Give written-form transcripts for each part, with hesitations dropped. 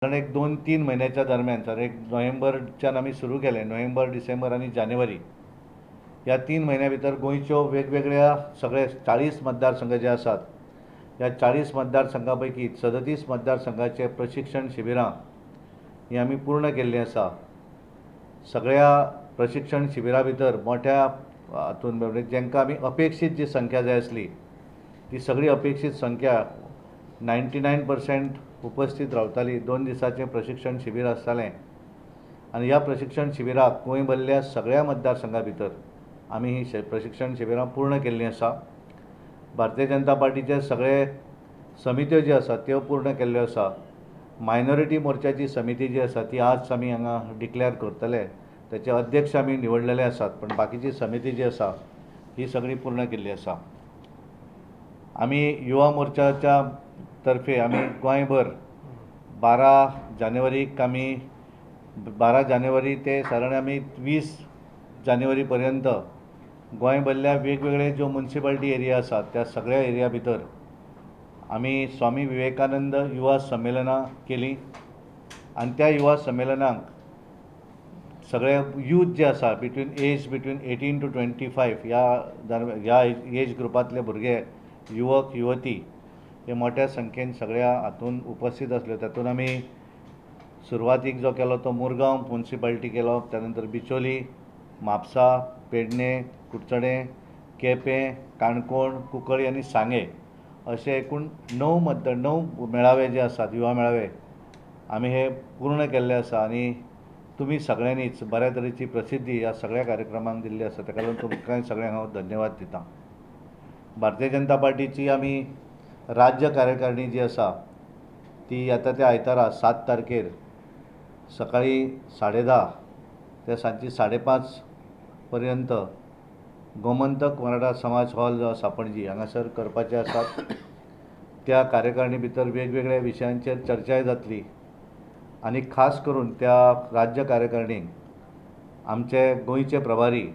सादारण एक 2-3 म्हयन्याच्या दरम्यान, सादारण एक नोव्हेंबरच्यान आमी सुरू केलें, नोव्हेंबर, डिसेंबर आनी जानेवारी ह्या 3 म्हयन्या भितर गोंयच्यो वेगवेगळ्या सगळे 40 मतदारसंघ जे आसात ह्या 40 मतदारसंघा पैकी 37 मतदारसंघाचे प्रशिक्षण शिबिरां ही आमी पूर्ण केल्लीं आसा. सगळ्या प्रशिक्षण शिबिरा भितर मोठ्या हातून जांकां आमी अपेक्षीत जी संख्या जाय आसली ती सगळी अपेक्षीत संख्या 99% उपस्थित रावताली. 2 दिसाचें प्रशिक्षण शिबीर आसतालें आनी ह्या प्रशिक्षण शिबिराक गोंयभरल्या सगळ्या मतदारसंघा भितर आमी ही प्रशिक्षण शिबिरां पूर्ण केल्लीं आसा. भारतीय जनता पार्टीचे सगळे समित्यो ज्यो आसात त्यो पूर्ण केल्ल्यो आसा. मायनॉरिटी मोर्चाची समिती जी आसा ती आज आमी हांगा डिक्लेअर करतले, त्याचे अध्यक्ष आमी निवडलेले आसात, पण बाकीची समिती जी आसा ही सगळी पूर्ण केल्ली आसा. आमी युवा मोर्चाच्या तर्फे आमी गोंयभर 12 जानेवारीक आमी 12 जानेवारी ते सादारण आमी 20 जानेवारी पर्यंत गोंयभरल्या वेगवेगळे ज्यो मुन्सिपालिटी एरिया आसात त्या सगळ्या एरिया भितर आमी स्वामी विवेकानंद युवा संमेलनां केलीं आनी त्या युवा संमेलनाक सगळे यूथ जे आसा बिटवीन एज बिटवीन 18 to 25 ह्या एज ग्रुपांतले भुरगे, युवक युवती हे मोठ्या संख्येन सगळ्या हातून उपस्थित आसले. तातूंत आमी सुरवातीक जो केलो तो मुरगांव मुन्सिपालिटी केलो, त्या नंतर बिचोली, म्हापसा, पेडणे, कुडचडें, केपें, काणकोण, कुंकळी आनी सांगें अशे एकूण 9 मेळावे जे आसात युवा मेळावे आमी हे पूर्ण केल्ले आसा आनी तुमी सगळ्यांनीच बऱ्या तरेची प्रसिद्धी ह्या सगळ्या कार्यक्रमांक दिल्ली आसा. ताका लागून तुमकां सगळ्यांक हांव धन्यवाद दितां. भारतीय जनता पार्टीची आमी राज्य कार्यकारिणी जी आसा ती आतां त्या आयतारा 7 तारखेर सकाळी 10:30 ते सांजची 5:30 पर्यंत गोमंतक मराठा समाज हॉल जो आसा पणजी हांगासर करपाचे आसात. त्या कार्यकारिणी भितर वेगवेगळ्या विशयांचेर चर्चाय जातली आनी खास करून त्या राज्य कार्यकारिणीक आमचे गोंयचे प्रभारी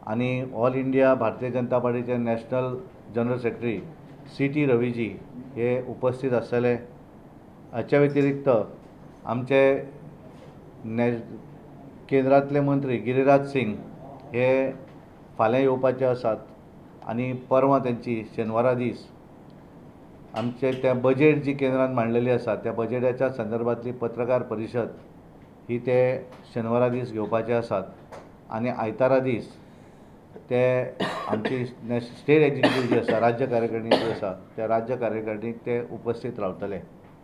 आनी ऑल इंडिया भारतीय जनता पार्टीचे national general secretary C T Raviji हे उपस्थित आसतले. हाच्या व्यतिरिक्त आमचे केंद्रांतले मंत्री गिरिराज सिंग हे फाल्यां येवपाचे आसात आनी परवां तेंची शेनवारा दीस आमचे त्या बजेट जी केंद्रान मांडलेली आसा त्या बजेटाच्या संदर्भातली पत्रकार परिशद ही ते शेनवारा दीस घेवपाचे आसात आनी आयतारा दीस ते आमची स्टेट एक्झिक्युटीव जी आसा, राज्य कार्यकारिणी जी आसा त्या राज्य कार्यकारिणीक ते उपस्थित रावतले.